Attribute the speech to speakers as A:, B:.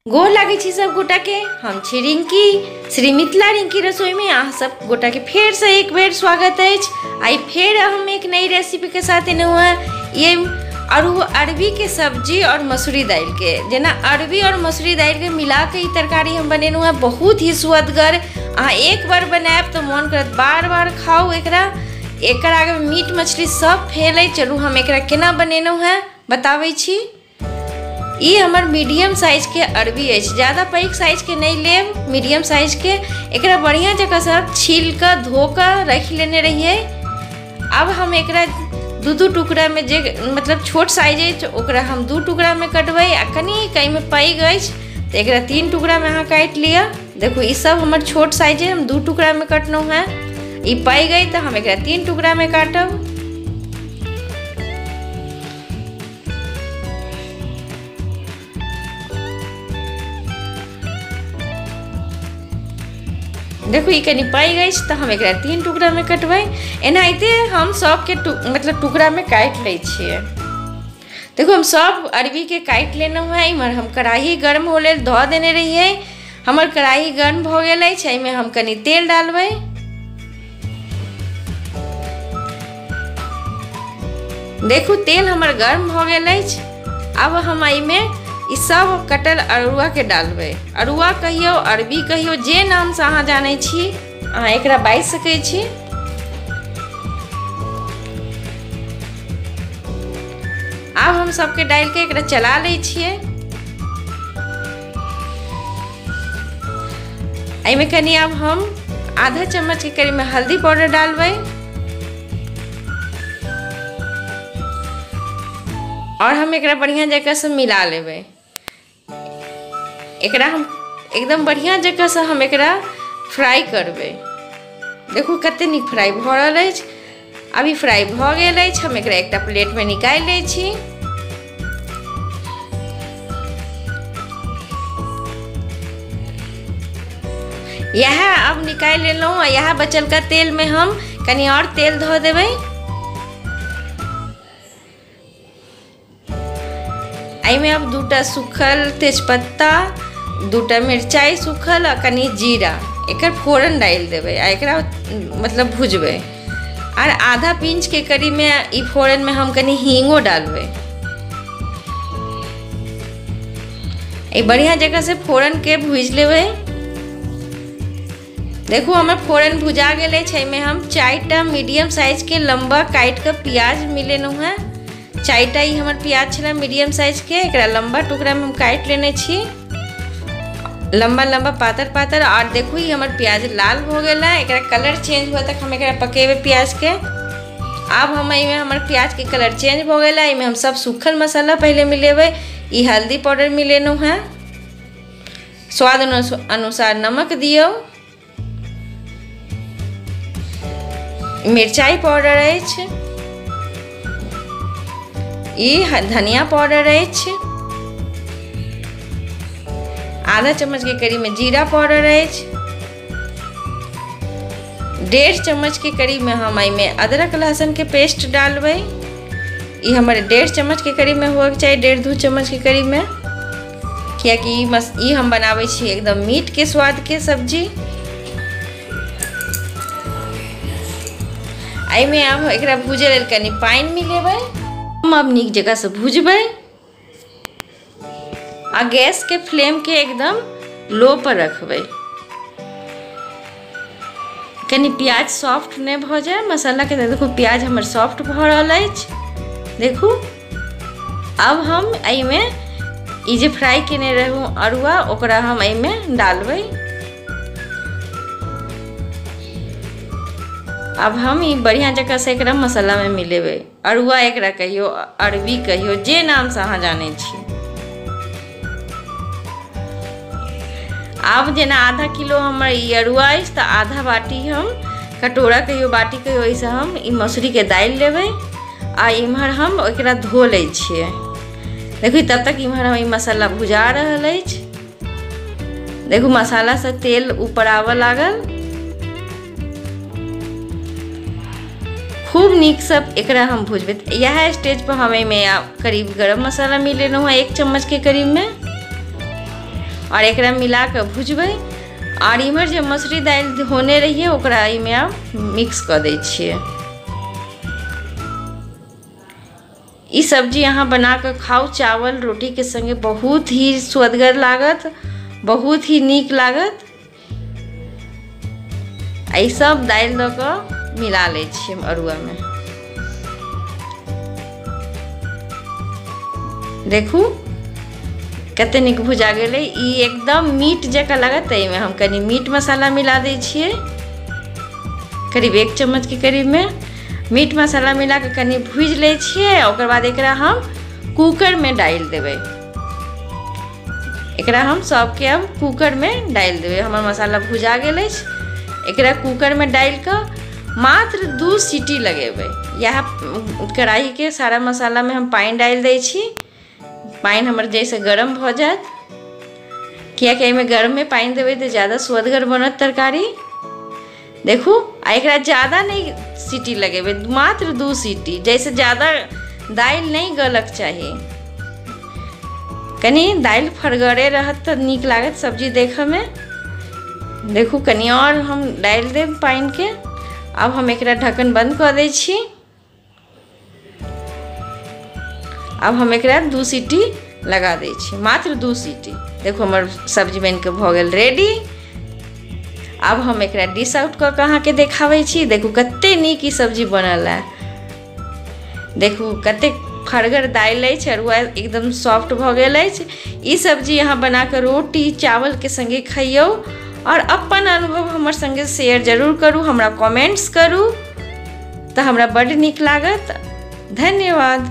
A: गोर लागै छी सब गोटा के। हम छी रिंकी, श्री मिथिला रिंकी रसोई में अहाँ सब गोटा के फेर से एक बेर स्वागत अछि। आइ फेर हम एक नई रेसिपी के साथ एलहुँ हँ। ये अरबी के सब्जी और मसूरी दालि के, जेना अरबी और मसूरी दालि के मिला के ई तरकारी हम बनेलहुँ हँ, बहुत ही सुअदगर। अहाँ एक बार बनायब तो मन करत बार बार खाउ एकरा। एकर आगे मीट मछली सब फेल है। चलू हम एकरा केना बनेलहुँ हँ बताबै छी। ई हमर मीडियम साइज के अरबी अछि, ज़्यादा पैघ साइज के नहीं लेब, मीडियम साइज के। एकरा बढ़िया जगह से छील कऽ धो कऽ रखि लेने रहिए। अब हम एकरा दू दू टुकड़ा में, जे मतलब छोट साइज अछि ओकरा हम दू टुकड़ा में कटबै, आ कनि कइमे पैघ अछि तऽ एकरा तीन टुकड़ा में अहाँ काटि लिअ। देखू ई सब हमर छोट साइज है, हम दू टुकड़ा में कटलहुँ हँ। ई पैघ अछि तऽ हम एकरा तीन टुकड़ा में काटब। देखू ई कनि पैघ अछि तऽ हम एकरा तीन टुकड़ा में कटबै। एनाहिते हम सबके मतलब टुकड़ा में काटि लै छियै। देखू हम सब अरबी के काटि लेलहुँ हँ। इम्हर हम कढ़ाही गर्म हो लेल धऽ देने रहियै। हमर कढ़ाही गर्म भऽ गेल अछि, एहिमे हम कनि तेल डालबै। देखू तेल हमर गर्म भऽ गेल अछि। अब हम एहिमे ई सब कटल अरुआ के डालबै। अरुआ कहियो अरबी कहियो, जे नामसँ अहाँ जानै छी अहाँ एकरा बाजि सकै छी। आब हम सबके डालि के एकरा चला लै छियै। एहिमे कनि आब हम आधा चम्मच के करीब में हल्दी पाउडर डालबै और हम एकरा बढ़िया जगह से मिला लेबै। एकरा हम एकदम बढ़िया जगह से हम एकरा फ्राई करबै। देखू कते नीक फ्राई भऽ रहल अछि। अभी फ्राई भऽ गेल अछि, हम एकरा एकटा प्लेट में निकालि लै छी। इएह अब निकालि लेलहुँ आ इएह बचलका तेल में हम कनि और तेल धऽ देबै। एहिमे अब दूटा सूखल तेजपत्ता, दूटा मिरचाइ सूखल आ कनि जीरा, एकर फोरन डालि देबै आ एकरा मतलब भुजबै। आर आधा पिंच के करीब में ई फोरन में हम कनि हींगो डालबै। ई बढ़िया जगह से फोरन के भुजि लेबै। देखू हमर फोरन भुजा गेल अछि। एहिमे हम 4टा मीडियम साइज के लम्बा काटि कऽ प्याज मिलेलहुँ हँ। 4टा ई हमर प्याज छलै मीडियम साइज के, एकरा लम्बा टुकड़ा में हम काटि लेने छी, लम्बा लम्बा पातर पातर। और देखू ई हमर प्याज लाल भऽ गेल है। एकरा कलर चेंज हुए तक हम एकरा पकेबै प्याज के। आब हम एहिमे हमर प्याज के कलर चेंज भऽ गेल है। एहिमे हम सब सूखल मसाला पहिले मिलेबै। ई हल्दी पाउडर मिलेलहुँ हँ, स्वाद अनुसार नमक दियौ, मिरचाइ पाउडर अछि, ई धनिया पाउडर अछि, आधा चम्मच के करीब में जीरा पाउडर अछि, 1.5 चम्मच के करीब में हम एहिमे अदरक लहसुन के पेस्ट डालबै। ई हमर 1.5 चम्मच के करीब में होयके चाही, 1.5-2 चम्मच के करीब में, कियाकि ई हम बनाबै छी एकदम मीट के स्वाद के सब्जी। एहिमे अब एकरा भूजै लेल कनि पानि मिलेबै। हम अब नीक जगह से भुजबै आ गैस के फ्लेम के एकदम लो पर रखबै। कनि प्याज सॉफ्ट नहि भऽ जाय मसाला के। देखू प्याज हमर सॉफ्ट भऽ रहल अछि। देखू अब हम एहिमे ई जे फ्राई केने रहूँ अरुआ ओकरा हम एहिमे डालबै। अब हम ई बढ़िया जगह से एकरा मसाला में मिलेबै। अरुआ एकरा कहियो, अरबी कहियो, जे नामसँ अहाँ जानै छी। आब जेना आधा किलो हमर ई अरुआ अछि तऽ आधा बाटी हम कटोरा कहियो बाटी कहियो एहिसँ हम ई मसूरीके दालि लेबै आ इम्हर हम एकरा धो लै छियै। देखू तब तक इम्हर हम ई मसाला भुजा रहल अछि। देखू मसालासँ तेल ऊपर आबऽ लागल। खूब नीकसँ एकरा हम भुजबै। इएह स्टेज पर हम एहिमे करीब गरम मसाला मिलेलहुँ हँ 1 चम्मच के करीब में। और एकरा मिला कऽ भुजबै। और इम्हर जे मसुरी दालि धोने रहियै ओकरा एहिमे आब मिक्स कऽ दै छियै। ई सब्जी अहाँ बना कऽ खाउ चावल रोटीके संगे, बहुत ही स्वदगर लागत, बहुत ही नीक लागत। आ ई सब दालि दऽ कऽ मिला लै छियै अरुआमे। देखू कते नीक भुजा गेलै। ई एकदम मीट जकाँ लागत। एहिमे हम कनि मीट मसाला मिला दै छियै, करीब 1 चम्मचके करीबमे मीट मसाला मिला कऽ कनि भुजि लै छियै। ओकर बाद एकरा हम कूकरमे डालि देबै। एकरा हम सबके अब कूकरमे डालि देबै। हमर मसाला भुजा गेल अछि। एकरा कूकरमे डालि कऽ मात्र 2 सीटी लगेबै। इएह कढ़ाईके सारा मसालामे हम पानि डालि दै छी। पानि हमर जैसे गरम भऽ जायत, कियाकि एहिमे गरममे पानि देबै तऽ ज्यादा स्वदगर बनत तरकारी। देखू आ एकरा ज़्यादा नहीं सीटी लगेबै, मात्र 2 सीटी, जैसे ज़्यादा दालि नहीं गलक चाही। कनि दालि फरगरे रहत तऽ नीक लागत सब्जी देखऽमे। देखू कनि और हम डालि देब पानिके। अब हम एकरा ढक्कन बंद कऽ दै छी। अब हम एकरा 2 सीटी लगा दै छी, मात्र 2 सीटी। देखू हमर सब्जी बनिके भऽ गेल रेडी। अब हम एकरा डिश आउट कऽ के अहाँके देखाबै छी। देखू कते नीक ई सब्जी बनल है। देखू कते फरगर दालि अछि, अरुआ एकदम सॉफ्ट भऽ गेल अछि। ई सब्जी अहाँ बना कऽ रोटी चावलके संगे खइयौ और अपन अनुभव हमर संगे शेयर जरूर करू, हमरा कमेंट्स करू तऽ हमरा बड्ड नीक लागत। धन्यवाद।